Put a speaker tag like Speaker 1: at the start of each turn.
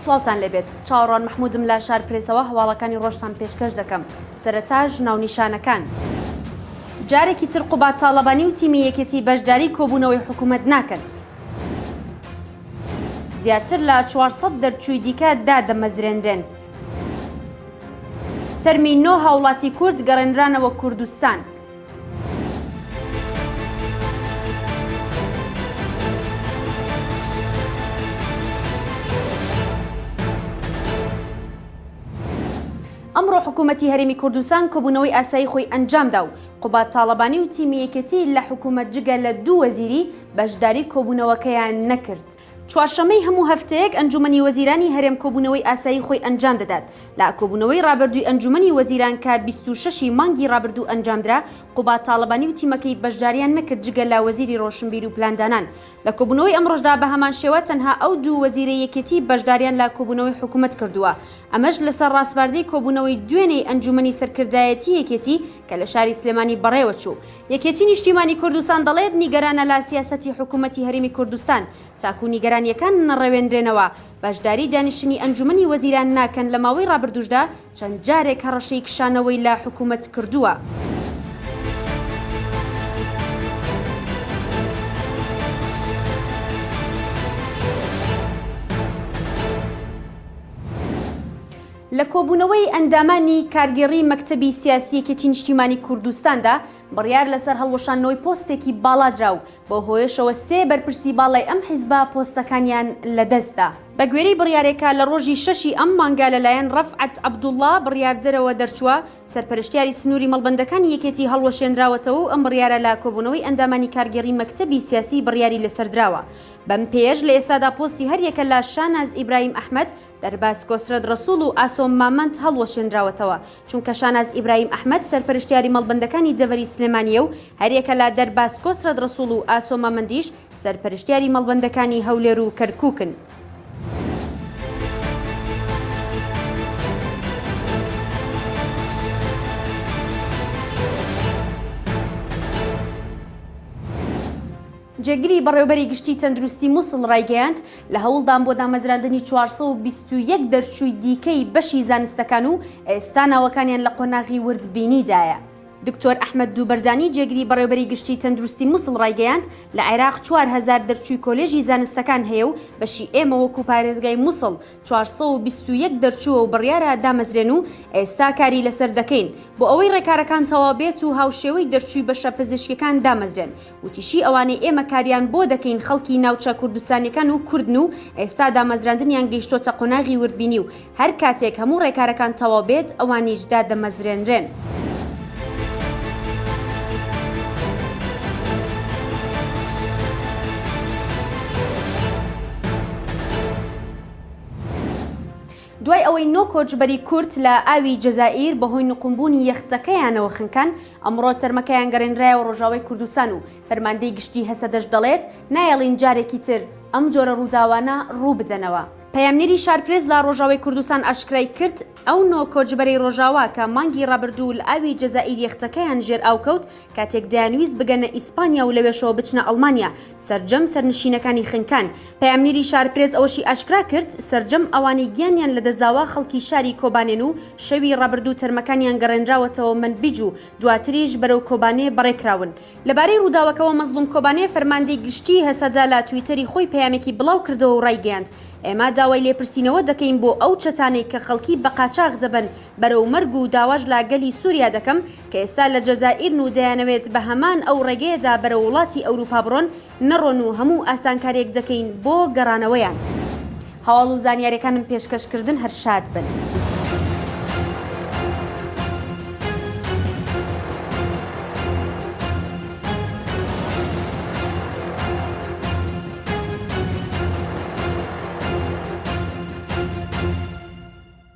Speaker 1: سڵاوتان لێبێت چاوەڕوان مەحمودم لە شار پرێسەوە هەواڵەکانی ڕۆژتان پێشکەش دەکەم سەرەتاش ناونیشانەکان. جارێکی تر قوباد تاڵەبانی و تیمی یەکێتی بەشداری کۆبوونەوەی حکومەت ناکەن. زیاتر لە 400 دەرچووی دیکە دادەمەزرێنرێن. تەرمی نۆ هاوڵاتی کورد گەڕێنرانەوە کوردستان. ئەمڕۆ حکوومەتی هەرێمی کوردستان کۆبوونەوەی ئاسایی خۆی ئەنجامدا و قوباد تاڵەبانی و تیمی یەکێتی لە حکوومەت جگە لە دوو وەزیری بەشداری کۆبوونەوەکەیان نەکرد. چوارشەممەی هەموو هەفتەیەک ئەنجومەنی وەزیرانی هەرێم کۆبوونەوەی ئاسایی خۆی ئەنجام دەدات، لە کۆبوونەوەی رابردووی ئەنجومەنی وەزیران کە 26 ی مانگی رابردوو ئەنجامدرا، قوباد تاڵەبانی و تیمەکەی بەشداریان نەکرد جگە لە وەزیری رۆشنبیر و پلاندانان. لە کۆبوونەوەی ئەمڕۆشدا بەهەمانشێوە تەنها ئەو دوو وەزیرەی یەکێتی بەشداریان لە کۆبوونەوەی حکومەت کردووە، ئەمەش لەسەر راسپاردەی کۆبوونەوەی دوێنێی ئەنجومەنی سەرکردایەتی یەکێتی کە لە شاری سلێمانی بەڕێوەچوو. یەکێتی نیشتیمانی کوردستان دەڵێت نیگەرانە لە سیاسەتی حکومەتی هەرێمی کوردستان تاکو نیگەرانیەکان نەڕەوێنرێنەوە بەشداری دانیشتنی ئەنجومەنی وەزیران ناکەن لە ماوەی ڕابردووشدا چەند جارێک هەڕەشەی کشانەوەی لە حکومەت کردووە. لە کۆبوونەوەی ئەندامانی کارگێڕی مەکتەبی سیاسی یەکێتی نیشتیمانی کوردستاندا بڕیار لەسەر هەڵوەشاندنەوەی پۆستێکی باڵا درا و بەو هۆیەشەوە سێ بەرپرسی باڵای ئەم حیزبە پۆستەکانیان لەدەستدا. بەگوێرەی بڕیارێکە لە ڕۆژی شەشی ئەم مانگە لەلایەن ڕەفعەت عەبدوڵڵا بڕیاردەرەوە دەرچووە، سەرپەرشتیاری سنووری مەڵبەندەکانی یەکێتی هەڵوەشێنراوەتەوە و ئەم بڕیارە لە کۆبوونەوەی ئەندامانی کارگێڕی مەکتەبی سیاسی بڕیاری لەسەردراوە. بەم پێیەش لە ئێستادا پۆستی هەریەکە لە شاناز ئیبراهیم ئەحمەد، دەرباز کۆسرەت ڕەسوڵ و ئاسۆ مامەند هەڵوەشێنراوەتەوە، چونکە شاناز ئیبراهیم ئەحمەد سەرپەرشتیاری مەڵبەندەکانی دەڤەری سلێمانییە و هەریەکە لە دەرباز کۆسرەت ڕەسوڵ و ئاسۆ مامەندیش سەرپەرشتیاری مەڵبەندەکانی هەولێر و کەرکوکن. جێگری بەڕێوەبەری گشتی تەندروستی موسڵ ڕایگەیاند، لە هەوڵدان بۆ دامەزراندنی 421 دەرچووی دیکەی بەشی زانستەکان و ئێستا ناوەکانیان لە قۆناغی وردبینیدایە. دکتۆر ئەحمەد دووبەردانی جێگری بەڕێوەبەری گشتی تەندروستی موسڵ ڕایگەیاند، لە عێراق 4000 دەرچووی کۆلێژی زانستەکان هەیە و بەشی ئێمە وەکو پارێزگای موسڵ 421 دەرچووە و بڕیارە دامەزرێن و ئێستا کاری لەسەر دەکەین بۆ ئەوەی ڕێکارەکان تەواو بێت و هاوشێوەی دەرچووی بەشە پزیشکیەکان دامەزرێن. وتیشی، ئەوانەی ئێمە کاریان بۆ دەکەین خەڵکی ناوچە کوردستانیەکان و کوردن و ئێستا دامەزراندنیان گەیشتۆتە قۆناغی وردبینی و هەر کاتێک هەموو ڕێکارەکان تەواو بێت ئەوانیش دادەمەزرێنرێن. دوای ئەوەی نۆ کۆچبەری کورد لە ئاوی جەزائیر بەهۆی نقومبوونی یەختەکەیانەوە خنکان، ئەمڕۆ تەرمەکەیان گەڕێنرایەوە ڕۆژاوای کوردستان و فەرماندەی گشتی هەسەدەش دەڵێت، نایەڵین جارێکی تر ئەم جۆرە ڕووداوانە ڕووبدەنەوە. پەیامنێری شارپرێس لە ڕۆژاوای کوردستان ئاشکرای کرد، ئەو نۆ کۆچبەرەی ڕۆژاوا کە مانگی ڕابردوو لە ئاوی جەزائیر یەختەکەیان ژێرئاو کەوت، کاتێک دەیانویست بگەنە ئیسپانیا و لەوێشەوە بچنە ئەڵمانیا، سەرجەم سەرنشینەکانی خنکان. پەیامنیری شارپرێس ئەوەشی ئاشکرا کرد، سەرجەم ئەوانەی گیانیان لەدەستداوە خەڵکی شاری کۆبانێن و شەوی ڕابردوو تەرمەکانیان گەڕێنراوەتەوە مەنبج و دواتریش بەرەو کۆبانێ بەڕێکراون. لەبارەی ڕووداوەکەوە مەزڵوم کۆبانێ فەرماندەی گشتیی هەسەدە لە تویتەری خۆی پەیامێکی بڵاوکردەوە و ڕایگەیاند، ئێمە داوای لێپرسینەوە دەکەین بۆ ئەو چەتانەی کە خەڵکی بە قاچاخ دەبەن بەرەو مەرگ و داواش لە گەلی سوریا دەکەم کە ئێستا لە جەزائیرن و دەیانەوێت بە هەمان ئەو ڕێگەیەدا بەرەو وڵاتی ئەوروپا بڕۆن نەڕۆن و هەموو ئاسانکاریەک دەکەین بۆ گەڕانەوەیان. هەواڵ و زانیاریەکانم پێشکەش کردن هەر شاد بن.